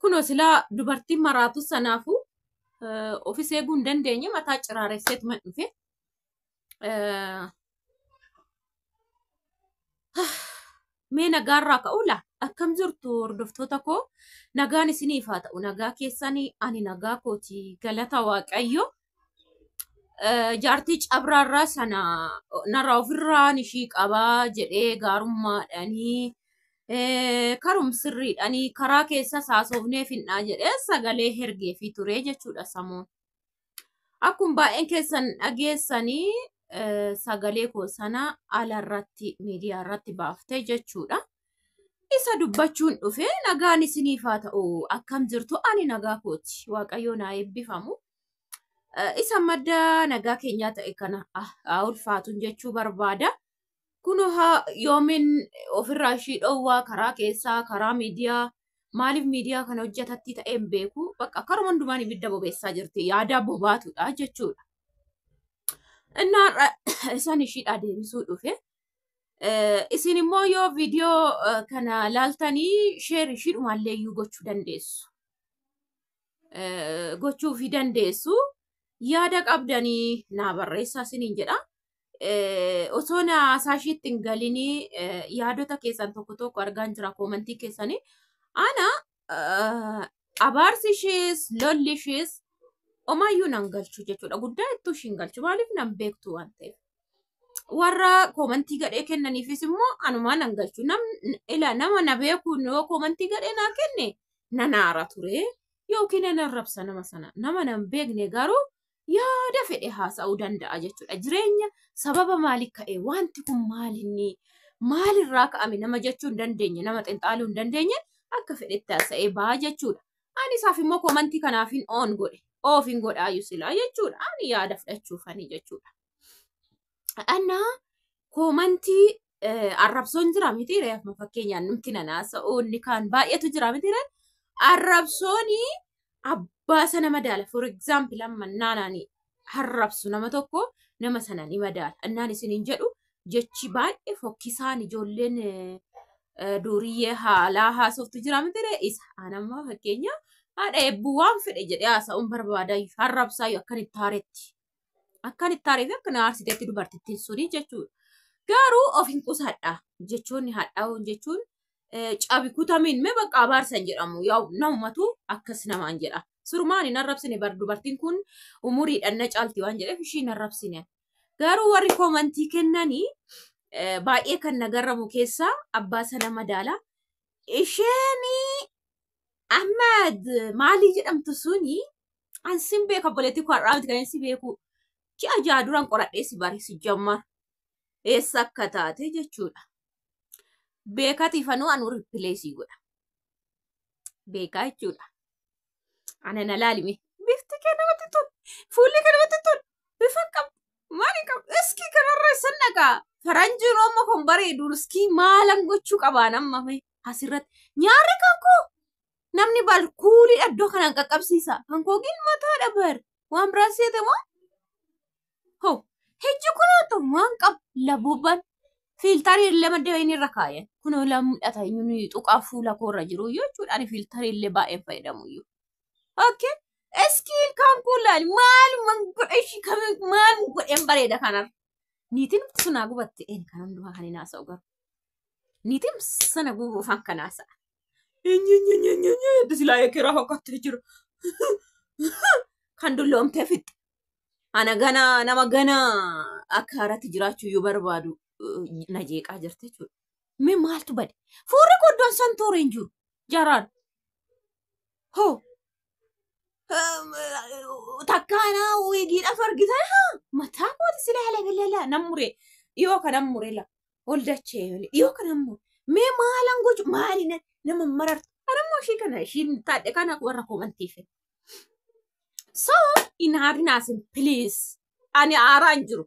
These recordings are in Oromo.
Kunoo silaa dubartiin maraatu sanaafu ofis eeguu hin dandeenye mataa ciraaresseetuma dhufe. Mee nagaarraa ka'u laa akkam jirtu hordoftoota koo nagaan isiniif haa ta'u nagaa keessanii ani nagaa kooti galata waaqayyo. Jaartii cabraarraa sana narraa ofirraan ishii qabaa jedhee gaarummaadhaanii karum sirriidhaanii karaa keessa saasofnee finnaa jedhee sagalee hergeefii ture jechuudha samuun. Akkuma baay'een keessan dhageessanii sagalee koo sana ala irratti miidiyaa irratti baaftee jechuudha. Isa dubbachuun dhufe nagaan isiniif haa ta'u akkam jirtu ani nagaa kooti waaqayyo naa eebbifamu. Isa madda nagaa keenyaa ta'e kana haa ulfaatuun jechuu barbaada. Kun yoomiin ofirraa ishii dhoowwaa karaa keessaa karaa miidiyaa maaliif miidiyaa kana hojjetatti ta'ee hin beeku bakka karuma hundumaan ibidda bobeessaa jirti yaada bobaatudha jechuudha. Innaa isaan ishiidhaa deebisuu dhufe. Isin immoo yoo viidiyoo kana laaltanii sheer ishiidhumaallee iyyuu gochuu dandeessu. Gochuufii dandeessu. Yaada qabdanii naa barreessaa isiniin jedha. Osoo na haasaa ishiitti hin galinii yaadota keessan tokko tokko argaan jira koomantii keessanii. Ana abaarsi ishees lolli ishees omaayyuu nan galchu jechuudha. Guddaa ittuu ishiin galchu maaliif nan beektu waan ta'eef. Warra koomantii gadhee kennaniifis immoo anumaa nan galchu. Ila nama na beeku yoo koomantii gadhee naa kenne nan aara ture yookiin nan arrabsa nama sana. Nama nan beekne garuu yaada fedhe haasa'uu danda'a jechuudha. Jireenya sababa maalii ka'e wanti kun maalinni maalirraa ka'ame nama jechuu hin dandeenye nama xinxaaluu hin dandeenye akka fedhetti haasa'ee ba'a jechuudha. Ani isaaf immoo koomantii kanaaf hin oon godhe oof hin godhaayyuu silaa jechuudha. Ani yaada fudhachuufani jechuudha. Annaa koomantii arrabsoon jira miti ree amma fakkeenyaan numti nan haasa'u inni kaan baay'eetu jira miti ree arrabsooni abbaa sana madaala. For example amma naanaani arrabsu nama tokko nama sana ni madaala. Annaan isiniin jedhu jechi baay'ee fokkisaan ijoolleen duuriyyee haalaa haasoftu jira miti ree isa anamma fakkeenya haadha eebbuu waan fedhe jedhee haasa'uun barbaada arrabsaayyuu akkan itti haaretti. Akkan itti haaree fi akka na aarsiteetti dubartittiin suni jechuudha. Garuu of hin qusadha jechoonni hadhaa'uun jechuun cabi kutamiin mee bakka abaarsan jedhamu yaa'u namumatu akkas namaan jedha. Surumaan hin arrabsine bar dubartiin kun umuriidhaan na caalti waan jedheef ishii hin arrabsine. Garuu warri koomantii kennanii baay'ee kan na garramu keessaa abbaa sana madaala. Isheen Ahmad maalii jedhamtu suni an sin beeka obboleettii koo har'aa miti kan inni si beeku. Ji'a 6 duran qoradhee si bare si jammar. Eessa akka taate jechuudha. Beekatiifanuu anu ripileesii godha. Beekaa jechuudha. Ana na laalime. Bifti kee namatti tolu. Fuulli kee namatti tolu. Bifa qabu. Maali qabu? Iskii kanarra isin dhaqaa. Faranjiin amma kun bareedu. Iskii maalan gochuu qabaan amma mee asirratti. Nyaarri kan koo namni bal kuulii iddoo kanaan qaqqabsiisa. Kan koo gin mataadha bar. Waan biraa seete moo? Hoo hijji kunoo ta'u waan qabu labuuban fiiltarii illee madda inni irra kaayan. Kunoo la mul'ata inni tuqaa fuula koorra jiru jechuudha. Ani fiiltarii illee baay'een fayyadamu iyyuu. Okay. Iskii ilkaan kun laali maaluma godhe ishii kamiin maal godheen bareeda kanarra. Niitiin sunaa gubatte een kan hundumaa kan hin haasa'u garuu. Niitiin sana gubuufan kan haasa'a. Eenyu silaa ekeraa fakkaatee jira. Kan dulloomtee fixxe. Ana gana nama gana akka haaratti jiraachuu iyyuu barbaadu na jeeqaa jirti jechuudha. Mee maaltu bade? Fuurri koo iddoon san toora hin jiru. Jaraan. Hoo. Takkaanaa wiigiidhaaf argitan haa mataa kooti sila halabalala nan muree dhiyoo kanan muree la ol dachee dhiyoo kanan mure mee maalan gochu maali nama marartu anammoo ishii kana ishiin taadhe kana warra komantiif. So hin haarinaa isin please ani aaraa hin jiru.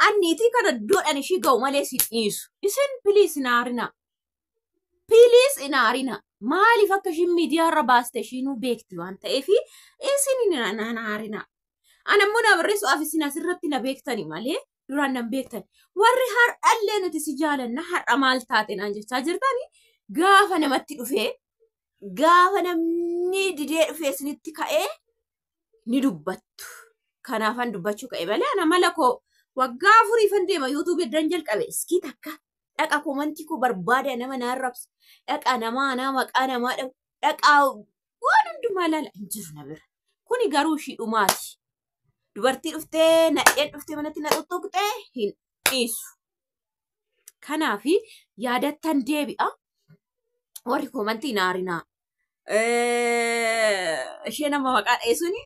Anniitii kana iddoodhaan ishii ga'u malee si dhiisu. Isin please hin haarinaa. Please hin haarinaa. Maaliif akka ishiin miidiyaa irra baaste ishiinuu beekti waan ta'eef isin hin haarinaa. Ana immoo na barreessuudhaaf isin asirratti na beektani malee duraan nan beektan. Warri har'allee nuti si jaalanna har'a maal taate naan jechaa jirtani gaafa namatti dhufee gaafa namni Inni didee dhufee isinitti ka'ee ni dubbattu. Kanaafan dubbachuu ka'e malee ana mala koo waggaa afuriifan deema yuutuubii eddan jalqabe iskii takka dhaqa komantii koo barbaada nama na arrabsa dhaqa namaa naa maqaa namaa dhabu dhaqaa waan hundumaa ilaala hin jiru na bira. Kuni garuu ishii dhumaati. Dubartii dhuftee nadheen dhuftee manatti na tuttuqxee hin dhiisu. Kanaafi yaadattan deebi'a. Warri komantii na arinaa. Ishee nama maqaa dha'e suni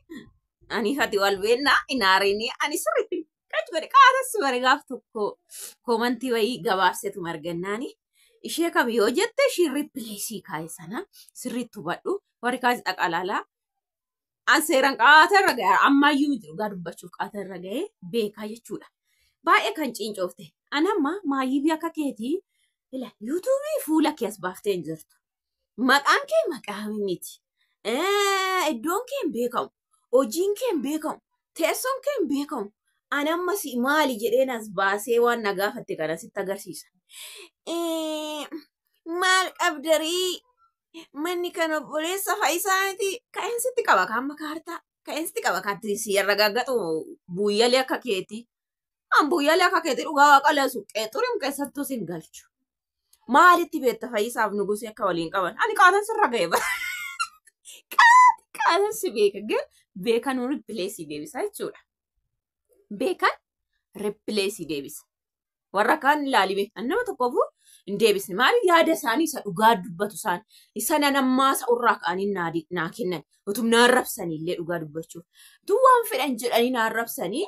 ani hati wal beennaa hin aarinii ani sirriitti qachi godhe qaatas bare gaaf tokko komantii wayii gabaabseetu margannaani. Ishee kam yoo jette ishii riippileesii kaa'e sana sirriitti hubadhu warri kaas dhaqalaalaa. An seeraan qaata irra ga'e ammaayyuu miti dhugaa dubbachuuf qaata irra ga'e beekaa jechuudha. Baay'ee kan ciincoofte. An amma maayyibii akka keetii ila yuutuubii fuula kee as baaftee hin jirtu. Maqaan kee maqaa miti. Iddoon kee hin beekamu. Hojiin kee hin beekamu. Teessoon kee hin beekamu. An amma si maali jedheen as baasee waan na gaafatte kana sitti agarsiisa. Maal qabdarii? Manni kan obboleessa Faayisaati. Ka'een sitti qaba kan amma kaartaa. Ka'een sitti qaba kan si arragaggatu buuyyalee akka keetii. An buuyyalee akka keetii dhugaa waaqa leessu qeexuriin keessattuu sin galchu. Maalitti beekta Faayisaaf nugusii akka waliin qaban? Ani qaatan sirra ga'e bara. Qaati qaatan si beeka gin beekan ripileesii deebisa jechuudha. Beekan ripileesii deebisa. Warra kaan ilaalime an nama tokkoofu hin deebisne. Maali yaada isaanii isa dhugaa dubbatu isaan isa nanammaa isa urraa ka'anii naa kennan utum na arrabsanii illee dhugaa dubbachuuf. Utuu waan fedhan jedhanii na arrabsanii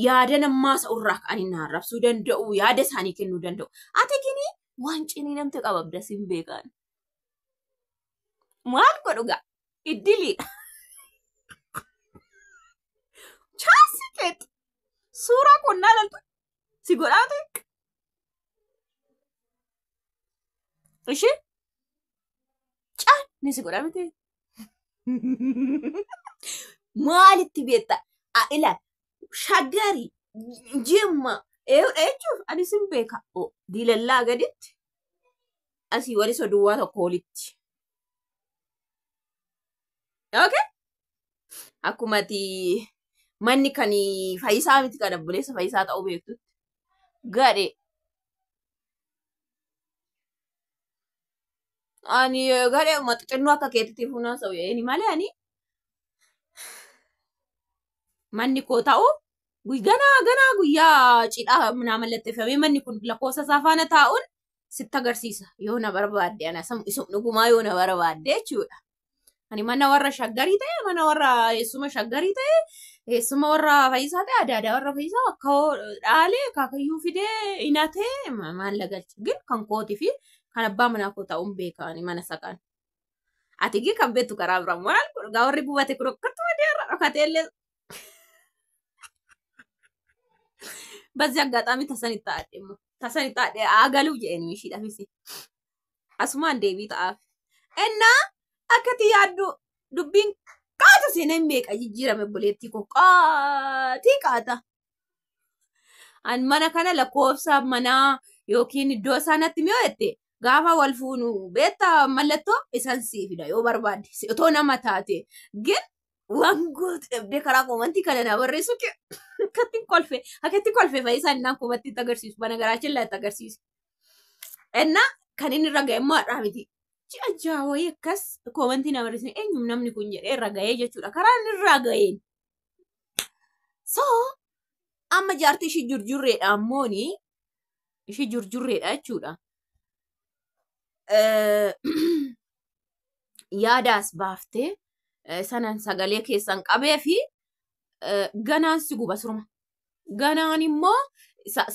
yaada nammaa isa urraa ka'anii na arrabsuu danda'u yaada isaanii kennuu danda'u. Ati gini waan cinii namti qababda sin beekan. Maal godhu gaa? Iddiliidha. Chaansi keeti. Suuraa qonnaa laltu si godhaatu ishee caan ni si godhaa miti. Maalitti beekta? Ilaal shaggari jimma eeyyudha jechuuf ani sin beeka. Diilallaa gaditti asii wali soduwwaa tokko olitti. Okay? Akkuma ati manni kan Faayisaa miti kan obboleessa Faayisaa ta'uu beektutti. Gadhe. Ani gadhe xixinnoo akka keetitti fuunaa sa'u jedheni malee ani manni koo ta'u ganaa ganaa guyyaa cidhaa naa mallatteeffamee manni kun lakkoofsa isaa faana taa'uun sitti agarsiisa yoo na barbaadde ana isum dhugumaa yoo na barbaadde jechuudha. Ani mana warra shaggarii ta'e mana warra eessuma shaggarii ta'e eessuma warra Fayyisaa ta'e adaadaa warra Fayyisaa akka dhaalee akaakayyuu fidee hinatee maal galcha gin kan kootii fi kan abbaa manaa koo ta'uun beeka ani mana saqaan. Ati gin kan beektu karaa biraa maal godhu warri gubate kun akkatuma deerra dhokatee illee በዚህ አጋጣሚ ተሰን ይጣadhe ተሰን ይጣadhe አገሉ jedheen ishiidhaafis asumaan deebii ta'aaf. Innaa akkati yaaddu dubbiin qaata seenaan meeqa jijjiirame obboleettii koo qaatii qaata. An mana kana lakkoofsa manaa yookiin iddoo isaa natti mi'oo jette gaafa wal fuunu beektaa mallattoo isan sii fida yoo barbaadde otoo nama taate gin waan gootu dhabdee karaa koomantii kana na barreessu akkatti kolfe akkatti kolfe fayyisaan innaan koomantii itti agarsiisu bana garaachin laa itti agarsiisu. Innaa kan inni irra ga'e immoo har'aa miti. Ji'a ja'a wayii akkas koomantii na barreessine eenyum namni kun jedhee irra ga'ee jechuudha. Karaa inni irra ga'een. So amma jaartii ishii jurjurreedha ammooni ishii jurjurreedha jechuudha. Yaadaas baaftee sanan sagalee keessan qabee fi ganaan si guba surma. Ganaan immoo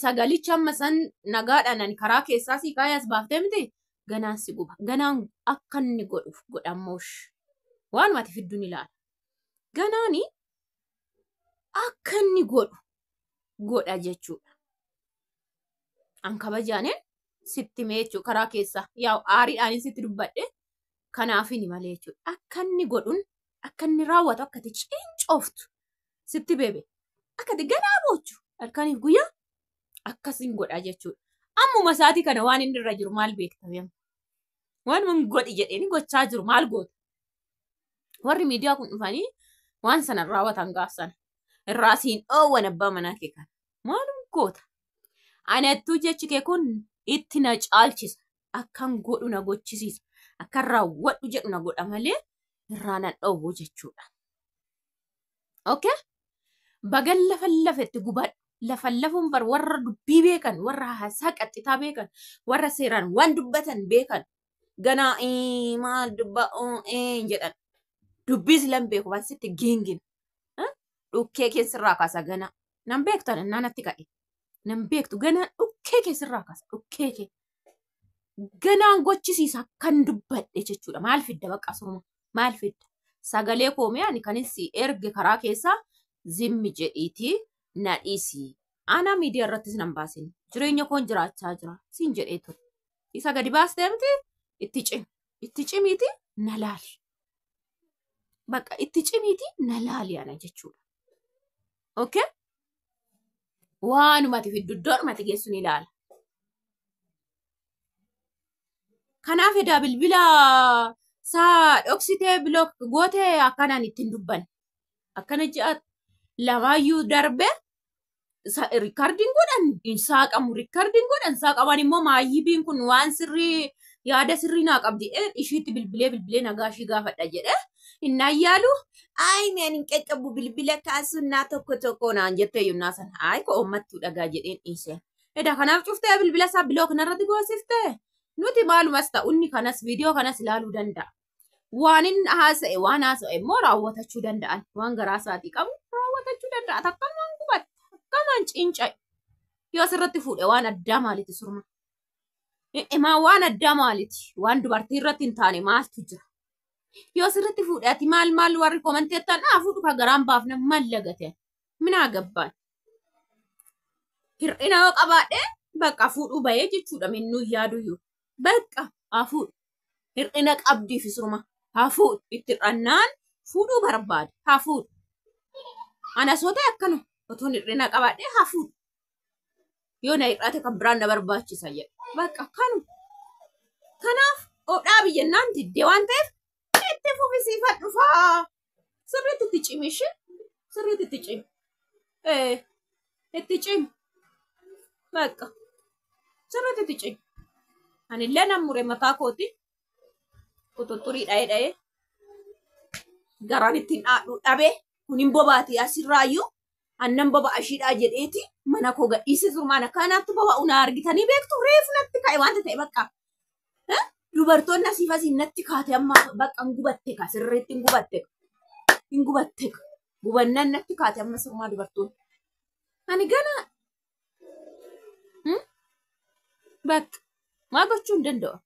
sagalicha amma san nagaadhaan ani karaa keessaa si kaayaas baaftee miti ganaan si guba. Ganaan akka inni godhuuf godhammoosh. Waanuma ati fidduun ilaala. Ganaani akka inni godhu godha jechuudha. An kabajaaneen sitti mee jechuudha karaa keessaa. Yaa aariidhaan sitti dubbadhe kanaafini malee jechuudha. Akka inni godhuun akka inni raawwatu akka ati cincooftu sitti beebe. Akka ati ganaa boochu halkaniif guyyaa akkasiin godha jechuudha. Ammuma isaatii kana waan inni irra jiru maal beekta? Waan mun godhi jedheen gochaa jiru maal goota? Warri miidiyaa kun dhufanii waan sana raawwatan gaaf sana. Irraa siin dhoowwan abbaa manaa kee kana. Maalum goota? Anattuu jechi kee kun itti na caalchisa. Akkan godhu na gochisiisa. Akkan raawwadhu jedhu na godha malee irraa nan dhoowwu jechuudha. Okay? Bagan lafa lafetti gubadhu. Lafa lafuun bar warra dubbii beekan, warra haasaa qaxxitaa beekan, warra seeraan waan dubbatan beekan. Ganaa maal dubba jedhan. Dubbii silan beeku waan sitti giingin. Dhukkee keessirraa kaasa ganaa. Nan beektan innaa natti ka'e. Nan beektu ganaan dhukkee keessirraa kaasa dhukkee kee. Ganaan gochisiisa akkan dubbadhe jechuudha. Maal fidda bakka surma? Maal fidda? Sagalee koomee ani kanin si erge karaa keessaa zimmi jedhiitii na dhiisi. Anaa miidiyaa irrattis nan baasin. Jireenya koon jiraachaa jira. Siin jedhee ture. Isa gadi baastee miti itti cimi. Itti cimiiti na laali. Bakka itti cimiiti na laali ana jechuudha. Okay? Waanumati fiddu iddoodhumati geessu ni ilaala. Kanaaf edaa bilbila saa dhoksitee block gootee akkanaan ittiin dubbanne. Akkana ji'a lamaayyuu darbe riikardiin godhan hin saaqamu. Riikardiin godhan saaqaman immoo maayyibiin kun waan sirrii yaada sirrii naa qabdi. Ishiitti bilbilee bilbilee nagaa ishii gaafadha jedhee innaan yaalu ayi mi ani hin qaqqabu bilbila kaasuun naa tokko tokko naan jettee yunnaa sana ayi ko uummattuu dhagaa jedheen dhiiseen. Edaa kanaaf cuftee bilbila isaa block narratti goosiftee nuti maalumas ta'unni kanas viidiyoo kanas ilaaluu danda'a. Waan inni haasa'e waan haasa'e immoo raawwatachuu danda'an waan garaa isaatii qabu raawwatachuu danda'a. Takkamaan gubatta takkamaan cinca'e yoo asirratti fuudhe waan addaa maaliti surma? Himaa waan addaa maaliti? Waan dubartii irratti hin taane maaltu jira? Yoo asirratti fuudhe ati maal maal warri komanteettan haa fuudhu ka garaan baafna maal lagate? Minaa gabbaan. Hir'ina yoo qabaadhe bakka fuudhuu bahee jechuudha minnuu yaaduyyuu. Bakka haa fuudhu. Hir'ina qabdiif surma haa fuudhu. Itti hir'annaan fuudhuu barbaade haa fuudhu. Ana soo ta'e akkana otoon hir'ina qabaadhe haa fuudhu. Yoo na hir'ate kan biraan na barbaachisa jedhe. Bakka kanu. Kanaaf dhaabi jennaan diddee waan ta'eef itti fufisiifadhu faa. Sirriitti itti cimi ishee. Sirriitti itti cimi. Itti cimi. Bakka. Sirriitti itti cimi. Anillee nan mure mataa kooti. Quxuxxurii dha'ee dha'ee. Garaan ittiin dhaadhu dhabee kun hin bobaati asirraayyuu. Annan boba'a ishiidhaa jedheeti mana koo gadhiisee surmaan akkanaatti boba'u na argitanii beektu reefu natti ka'e wanta ta'e bakka. Dubartoonni asiif asiin natti kaate amma bakka hin gubatte ka sirriitti hin gubatte hin gubatte gubannaan natti kaate amma surmaa dubartoonni. Ani gana bakka maa gochuu hin danda'u.